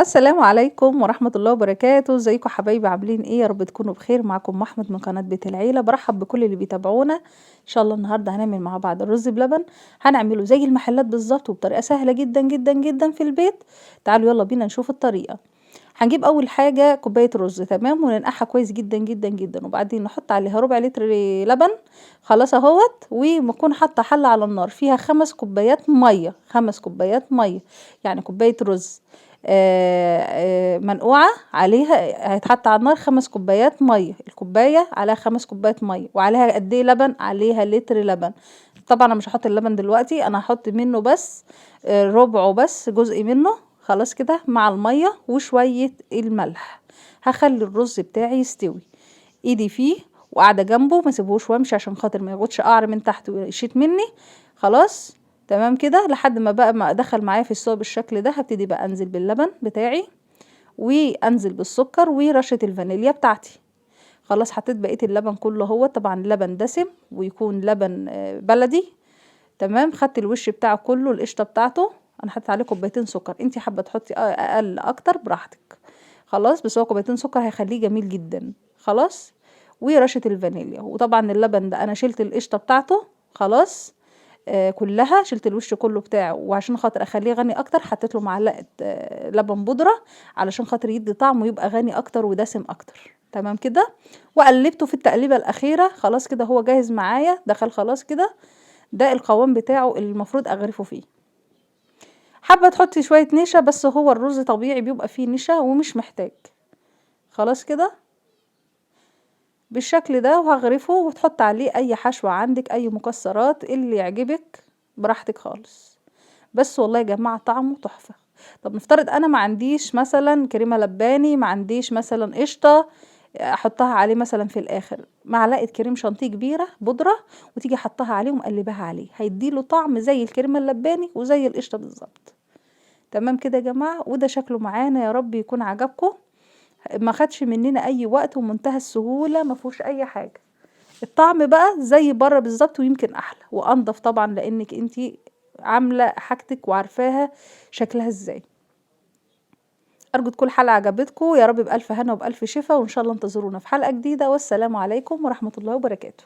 السلام عليكم ورحمة الله وبركاته. ازيكم حبايبي؟ عاملين ايه؟ يا رب تكونوا بخير. معكم احمد من قناة بيت العيلة. برحب بكل اللي بيتابعونا. ان شاء الله النهاردة هنعمل مع بعض الرز بلبن، هنعمله زي المحلات بالظبط وبطريقة سهلة جدا جدا جدا في البيت. تعالوا يلا بينا نشوف الطريقة. هنجيب اول حاجة كوباية رز، تمام، وننقعها كويس جدا جدا جدا، وبعدين نحط عليها ربع لتر لبن، خلاص اهوت. ونكون حاطة حلة على النار فيها 5 كوبايات مية، 5 كوبايات مية، يعني كوباية رز منقوعة عليها هيتحط على النار 5 كوبايات مية، الكوباية عليها 5 كوبايات مية، وعليها قد ايه لبن؟ عليها لتر لبن. طبعا انا مش هحط اللبن دلوقتي، انا هحط منه بس ربعه، بس جزء منه، خلاص كده، مع المية وشوية الملح. هخلي الرز بتاعي يستوي، ايدي فيه وقاعدة جنبه، ما سيبهوش وامشي عشان خاطر ما ياخدش قعر من تحت ويشيط مني. خلاص تمام كده، لحد ما بقى ما دخل معايا في السوا بالشكل ده. هبتدي بقى انزل باللبن بتاعي وانزل بالسكر ورشة الفانيليا بتاعتي. خلاص حطيت بقية اللبن كله اهو، طبعا لبن دسم ويكون لبن بلدي، تمام. خدت الوش بتاعه كله، القشطة بتاعته، انا حطيت عليه كوبايتين سكر، انتي حابة تحطي اقل اكتر براحتك، خلاص، بس هو كوبايتين سكر هيخليه جميل جدا. خلاص، ورشة الفانيليا. وطبعا اللبن ده انا شلت القشطة بتاعته خلاص، كلها، شلت الوش كله بتاعه، وعشان خاطر اخليه غني اكتر حطيت له معلقه لبن بودره علشان خاطر يدي طعم ويبقى غني اكتر ودسم اكتر. تمام كده، وقلبته في التقليبه الاخيرة. خلاص كده هو جاهز معايا، دخل خلاص كده، ده القوام بتاعه اللي المفروض اغرفه فيه. حابة تحطي شوية نشا، بس هو الرز طبيعي بيبقى فيه نشا ومش محتاج. خلاص كده بالشكل ده، وهغرفه، وتحط عليه اي حشوة عندك، اي مكسرات اللي يعجبك براحتك خالص. بس والله يا جماعة طعمه تحفة. طب نفترض انا ما عنديش مثلا كريمة لباني، ما عنديش مثلا قشطة، احطها عليه مثلا في الاخر معلقة كريم شانتيه كبيرة بودرة، وتيجي حطها عليه ومقلباها عليه، هيديله طعم زي الكريمة اللباني وزي القشطة بالظبط. تمام كده يا جماعة، وده شكله معانا، يا رب يكون عجبكم. ما خدش مننا اي وقت ومنتهى السهولة، ما فيهوش اي حاجة. الطعم بقى زي بره بالظبط ويمكن احلى وانضف طبعا، لانك انتي عاملة حاجتك وعارفاها شكلها ازاي. ارجو تكون الحلقة عجبتكم، يا رب بألف هنا وبألف شفا، وان شاء الله انتظرونا في حلقة جديدة. والسلام عليكم ورحمة الله وبركاته.